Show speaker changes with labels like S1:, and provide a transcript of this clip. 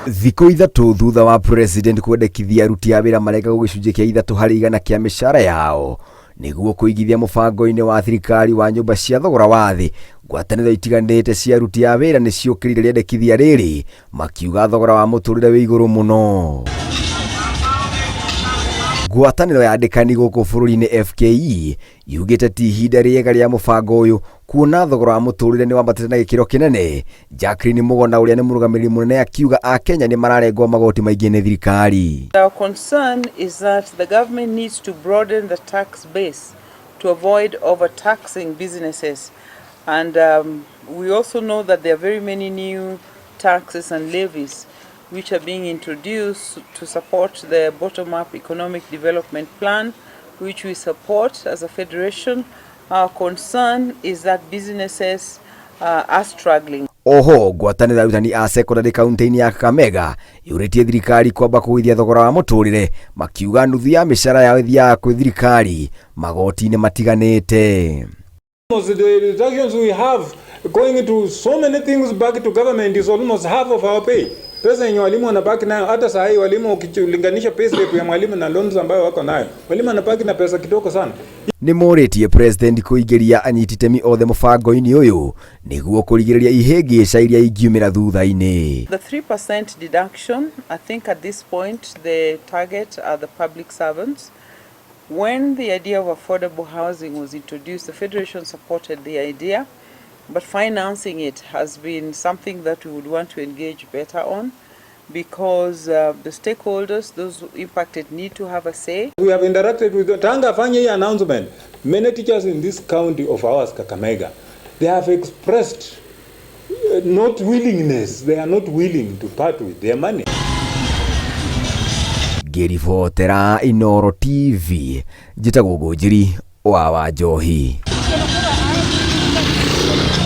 S1: Thikũ 3 thutha wa president kwendekithia aruti a wĩra marengagwo gĩcunjĩ kĩa 3% kĩa mĩcara yao nĩguo kũigithia mũbango-inĩ wa thirikari wa nyũmba cia thogora wa thĩ, ngwatanĩro itiganĩte cia aruti a wĩra nĩ ciũkĩrĩire rĩendekithia rĩrĩ makiuga thogora wa mũtũrĩre wĩ igũrũ mũno. Ngwatanĩro ya andĩkani gũkũ bũrũri-inĩ FKE yugĩte ti ihinda rĩega rĩa mũbango ũyũ kuona thogora wa mũtũrĩre nĩ wambatĩte na gĩkĩro kĩnene. Jacqueline Mũgona ũrĩa nĩ mũrũgamĩrĩri mũnene akiuga Akenya nĩ mararengwo magoti maingĩ nĩ thirikari.
S2: Our concern is that the government needs to broaden the tax base to avoid overtaxing businesses. And we also know that there are very many new taxes and levies which are being introduced to support the bottom-up economic development plan, which we support as a federation. Our concern is that businesses are struggling.
S1: Oho ngwatanĩro ya arutani a cekondarĩ kaunti-inĩ ya Kakamega yũrĩtie thirikari kwamba kũgũithia thogora wa mũtũrĩre, makiuga nuthu ya mĩcara yao ĩthiaga kwĩ thirikari magoti-inĩ matiganĩte.
S3: The reductions we have going to so many things back to government is almost half of our pay. Pesa yenye walimu wanabaki nayo, hata saa hii walimu ukilinganisha pay slip ya mwalimu na loans ambayo wako nayo, mwalimu anabaki na pesa kidogo sana.
S1: Nĩ morĩtie president kũingĩria anyiti itemi othe mũbango-inĩ ũyũ nĩguo kũrigĩrĩria ihĩngĩca iria ingiumĩra thutha-inĩ.
S2: The 3% deduction, I think at this point the target are the public servants. When the idea of affordable housing was introduced, the Federation supported the idea, but financing it has been something that we would want to engage better on, because the stakeholders, those who impacted, need to have a say.
S3: We have interacted with tangu afanye hii announcement. Many teachers in this county of ours, Kakamega, they have expressed not willingness. They are not willing to part with their money.
S1: Ngĩribotera Inooro TV, njĩtagwo Ngũnjiri wa Wanjohi.